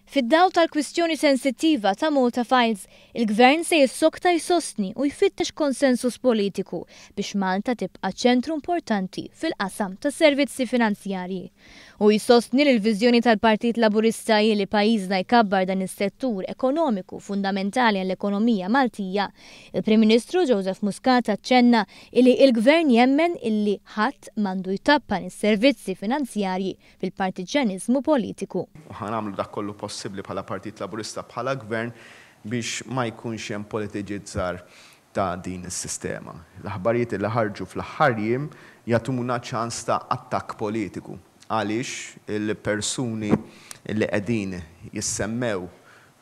Fid-dawl tal-kwistjoni sensittiva ta' Malta Files, il-Gvern se jissokta jsostni u jfittex konsensus politiku biex Malta tibqa' ċentru importanti fil-qasam tas-servizzi finanzjarji. Hu jsostni li l-viżjoni tal-Partit Laburista hi li pajjiżna jkabbar dan is-settur ekonomiku fundamentali għall-ekonomija Maltija. Il-Prim Ministru Joseph Muscat aċċenna illi il-Gvern jemmen illi ħadd m'għandu jtappan is-servizzi finanzjarji bil-partiġġjaniżmu politiku. U ħa nagħmlu dak kollu possibbli bħala Partit Laburista, bħala Gvern biex ma jkunx hemm politiġizzar ta' din is-sistema. L-aħbarijiet li ħarġu fl-aħħar jiem jagħtuna ċans ta' attakk politiku għaliex il-persuni li qegħdin jissemmew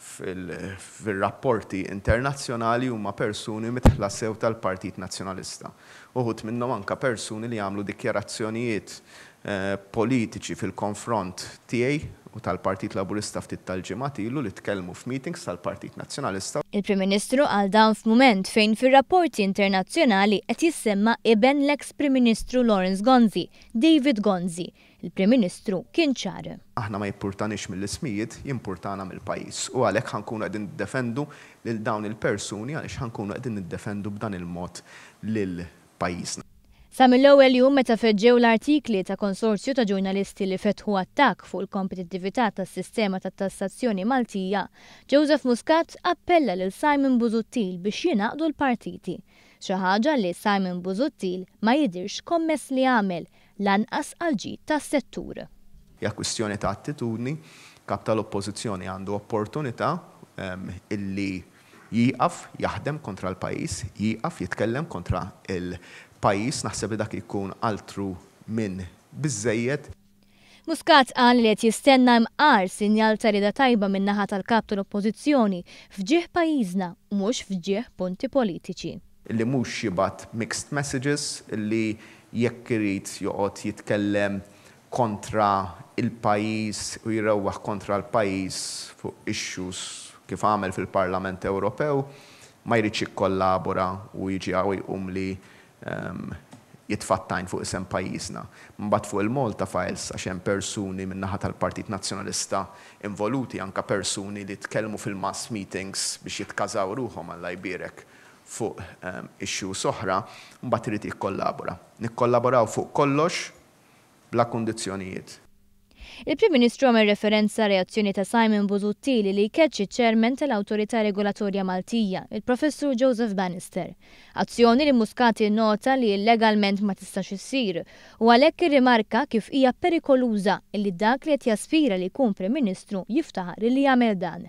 fir-rapporti internazzjonali huma persuni midħla sew tal-Partit Nazzjonalista. Uħud minnhom anke persuni li għamlu dikjarazzjonijiet politiċi fil-konfront tiegħi u tal-Partit Laburista ftit tal-ġimgħat ilu li tkellmu f'meetings tal-Partit Nazzjonalista. Il-Prim Ministru qal dan f'mument fejn fir-rapporti internazzjonali qed jissemma iben l-eks Prim Ministru Lawrence Gonzi, David Gonzi, Il-Prim Ministru kien ċar. Aħna ma jippurtaniex mill-ismijiet, jimpurtana mill-pajjiż. U għalhekk ħa nkunu qegħdin niddefendu lil dawn il-persuni għaliex ħa nkunu qegħdin niddefendu b'dan il-mod lil pajjiżna. Sa mill-ewwel jum meta feġġew l-artikli ta' konsorzju ta' ġurnalisti li fetħu attakk fuq il-kompetittività tas-sistema tat-tassazzjoni Maltija, Joseph Muscat appella lil Simon Busuttil biex jingħaqdu l-partiti. Xi ħaġa li Simon Busuttil ma jidhirx kommess li għamel, lanqas għall-ġid tas-settur. Hija kwistjoni ta' attitudni. Kap tal-Oppożizzjoni għandu opportunità illi jieqaf jaħdem kontra l-pajjiż, jieqaf jitkellem kontra l-pajjiż. Naħseb li dak jkun altru minn biżżejjed. Muscat qal li qed jistenna imqar sinjal ta' rieda tajba min-naħa tal-Kap tal-Oppożizzjoni f'ġieħ pajjiżna u mhux f'ġieħ punti politiċi. Li mhux jibgħat mixed messages, li jekk irid joqgħod jitkellem kontra l-pajjiż u jrewwaħ kontra l-pajjiż fuq issues kif għamel fil-Parlament Ewropew, ma jridx jikkollabora u jiġi hawn u jqum li jitfa' t-tajn fuq isem pajjiżna. Imbagħad fuq il-Malta Files għax hemm persuni min-naħa tal-Partit Nazzjonalista involuti, anke persuni li tkellmu fil-mass meetings biex jitkażaw ruħhom Alla jbierek fuq issues oħra, mbagħad irid jikkollabora. Nikkollaboraw fuq kollox bla kundizzjonijiet. Il-Prim Ministru għamel referenza għar-reazzjoni ta' Simon Busuttil li jkeċċi ċ-Chairman tal-Awtorità Regolatorja Maltija, il-Professur Joseph Bannister. Azzjoni li Muscat innota li legalment ma tistax issir u għalhekk irrimarka kif hija perikoluża illi dak li qed jaspira li jkun Prim Ministru jiftaħar illi jagħmel dan.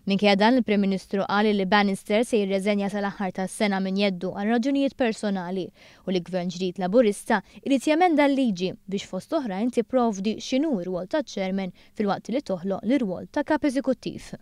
Minkejja dan il-Prim Ministru qal illi Bannister se jirreżenja sal-aħħar tas-sena minn jeddu għal raġunijiet personali u li Gvern ġdid Laburista jrid jemenda l-liġi biex fost oħrajn tipprovdi x'inhu r-rwol taċ-Chairman filwaqt li toħloq l-irwol ta' Kap Eżekuttiv.